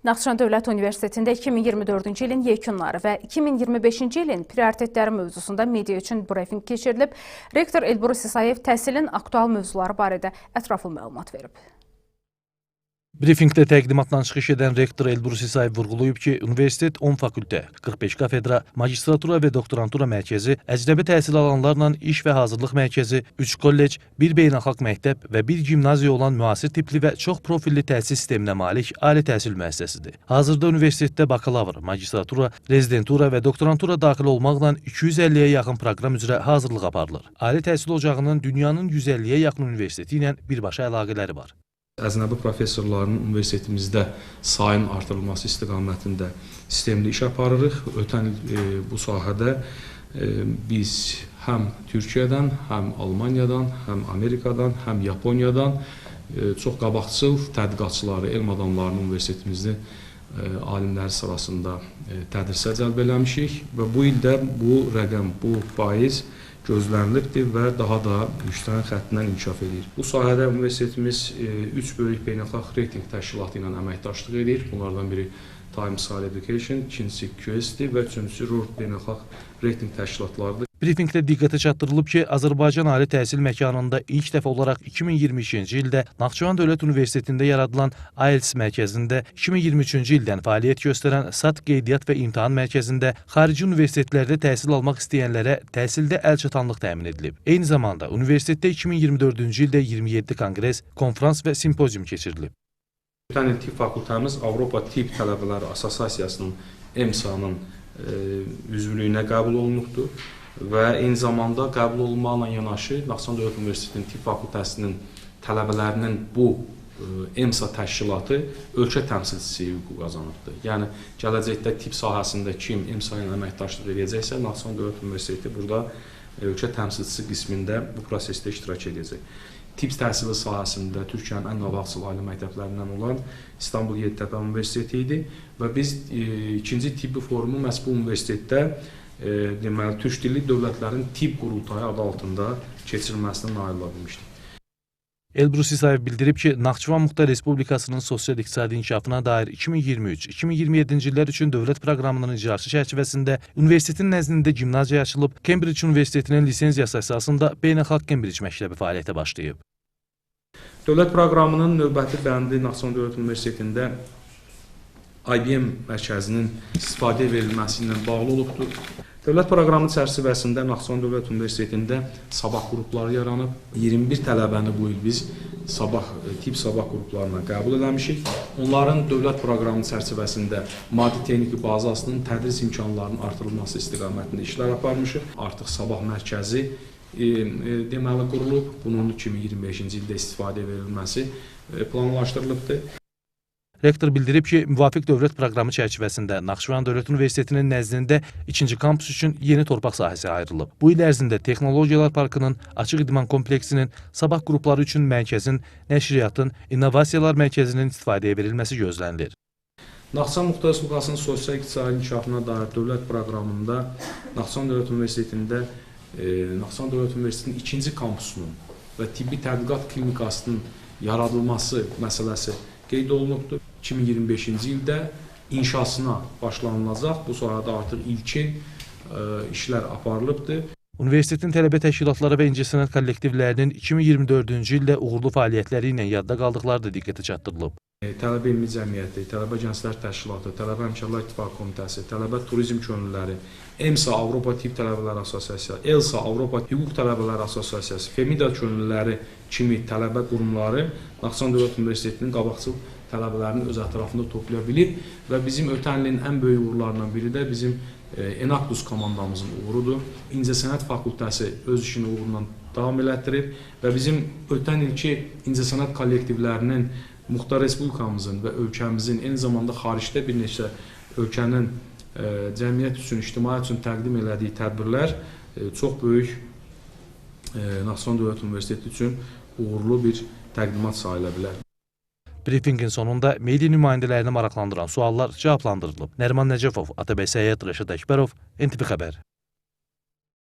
Naxçıvan Dövlət Universitetində 2024-cü ilin yekunları və 2025-ci ilin prioritetləri mövzusunda media üçün brifinq keçirilib. Rektor Elbrus İsayev təhsilin aktual mövzuları barədə ətraflı məlumat verib. Brifinqdə təqdimatla çıxış edən rektor Elbrus İsayev vurğulayıb ki, universitet 10 fakültə, 45 kafedra, magistratura və doktorantura mərkəzi, əcnəbi təhsil alanlarla iş və hazırlıq mərkəzi, 3 kollec, 1 beynəlxalq məktəb və 1 gimnaziya olan müasir tipli və çox profilli təhsil sisteminə malik ali təhsil müəssisəsidir. Hazırda universitetdə bakalavr, magistratura, rezidentura və doktorantura daxil olmaqla 250-yə yaxın proqram üzrə hazırlıq aparılır. Ali təhsil ocağının dünyanın 150-yə yaxın universiteti ilə birbaşa əlaqələri var. Əcnəbi professorların universitetimizdə sayının artırılması istiqamətində sistemli iş aparırıq. Ötən il bu sahədə biz həm Türkiyədən, həm Almaniyadan, həm Amerikadan, həm Yaponiyadan çox qabaqcıl tədqiqatçıları, elm adamlarını universitetimizin alimləri sırasında tədrisə cəlb eləmişik və bu ildə bu rəqəm, bu faiz gözlənilibdir və daha da yüksələn xəttindən inkişaf edir. Bu sahədə universitetimiz 3 böyük beynəlxalq reytinq təşkilatı ilə əməkdaşlıq edir. Bunlardan biri Times Higher Education, ikincisi QS-dir və üçüncüsü ROR beynəlxalq reytinq təşkilatlarıdır. Brifinqdə diqqətə çatdırılıb ki, Azərbaycan ali təhsil məkanında ilk dəfə olaraq 2022-ci ildə Naxçıvan Dövlət Universitetində yaradılan IELTS mərkəzində, 2023-cü ildən fəaliyyət göstərən SAT Qeydiyyat və İmtahan Mərkəzində xarici universitetlərdə təhsil almaq istəyənlərə təhsildə əlçatanlıq təmin edilib. Eyni zamanda universitetdə 2024-cü ildə 27 konqres, konfrans və simpozium keçirilib. Ötən il Tibb fakültəmiz Avropa Tibb Tələbələri Assosiasiyasının EMSA-nın üzvlüyünə qəbul olunubdur və eyni zamanda qəbul olunmaqla yanaşı Naxçıvan Dövlət Universitetinin Tibb fakültəsinin tələbələrinin bu EMSA təşkilatı ölkə təmsilçisi hüququ qazanıbdır. Yəni gələcəkdə tibb sahəsində kim EMSA ilə əməkdaşlıq edəcəksə, Naxçıvan Dövlət Universiteti burada ölkə təmsilçisi qismində bu prosesdə iştirak edəcək. Tibb təhsili sahəsində Türkiyənin ən qabaqcıl ali məktəblərindən olan İstanbul Yeditepe Universiteti idi və biz ikinci tibbi forumu məhz bu universitetdə deməli türk dilli dövlətlərin tibb qurultayı adı altında keçirilməsinə nail ola bilmişdik. Elbrus İsayev bildirib ki, Naxçıvan Muxtar Respublikasının sosial-iqtisadi inkişafına dair 2023-2027-ci illər üçün dövlət proqramının icrası çərçivəsində universitetin nəzdində gimnaziya açılıb, Cambridge Universitetinin lisenziyası əsasında Beynəlxalq Cambridge məktəbi fəaliyyətə başlayıb. Dövlət proqramının növbəti bəndi Naxçıvan Dövlət Universitetində IBM mərkəzinin istifadəyə verilməsi ilə bağlı olubdur. Dövlət proqramı çərçivəsində Naxçıvan Dövlət Universitetində sabah qrupları yaranıb. 21 tələbəni bu il biz tibb sabah qruplarına qəbul eləmişik. Onların dövlət proqramı çərçivəsində maddi-texniki bazasının, tədris imkanlarının artırılması istiqamətində işlər aparmışıq. Artıq sabah mərkəzi deməli qurulub. Bunun 2025-ci ildə istifadəyə verilməsi planlaşdırılıbdır. Rektor bildirib ki, müvafiq dövlət proqramı çərçivəsində Naxçıvan Dövlət Universitetinin nəzdində ikinci kampus üçün yeni torpaq sahəsi ayrılıb. Bu il ərzində Texnologiyalar Parkının, Açıq İdman Kompleksinin, sabah qrupları üçün mərkəzin, nəşriyyatın, İnnovasiyalar Mərkəzinin istifadəyə verilməsi gözlənilir. Naxçıvan Muxtar Respublikasının sosial-iqtisadi inkişafına dair dövlət proqramında Naxçıvan Dövlət Universitetində Naxçıvan Dövlət Universitetinin ikinci kampusunun və tibbi tədqiqat klinikasının yaradılması məsələsi qeyd olunubdur. 2025-ci ildə inşasına başlanılacaq. Bu sahədə artıq ilkin işlər aparılıbdır. Universitetin tələbə təşkilatları və incəsənət kollektivlərinin 2024-cü ildə uğurlu fəaliyyətləri ilə yadda qaldıqları da diqqətə çatdırılıb. Tələbə Elmi Cəmiyyəti, Tələbə Gənclər Təşkilatı, Tələbə Həmkarlar İttifaqı Komitəsi, Tələbə Turizm Könüllüləri, EMSA Avropa Tibb Tələbələri Assosiasiyası, ELSA Avropa Hüquq Tələbələri Assosiasiyası, FEMİDA Könüllüləri kimi tələbə qurumları Naxçıvan Dövlət Universitetinin qabaqcıl tələbələrini öz ətrafında toplaya bilib və bizim ötən ilin ən böyük uğurlarından biri də bizim Enactus komandamızın uğurudur. İncəsənət fakültəsi öz işini uğurla davam elətdirib və bizim ötən ilki incəsənət kollektivlərinin Muxtar Respublikamızın və ölkəmizin, eyni zamanda xaricdə bir neçə ölkənin cəmiyyət üçün, ictimaiyyət üçün təqdim elədiyi tədbirlər çox böyük Naxçıvan Dövlət Universiteti üçün uğurlu bir təqdimat sayıla bilər. Brifinqin sonunda media nümayəndələrini maraqlandıran suallar cavablandırılıb. Nəriman Nəcəfov, Atabəy Səyyad, Rəşad Əkbərov, NTV Xəbər.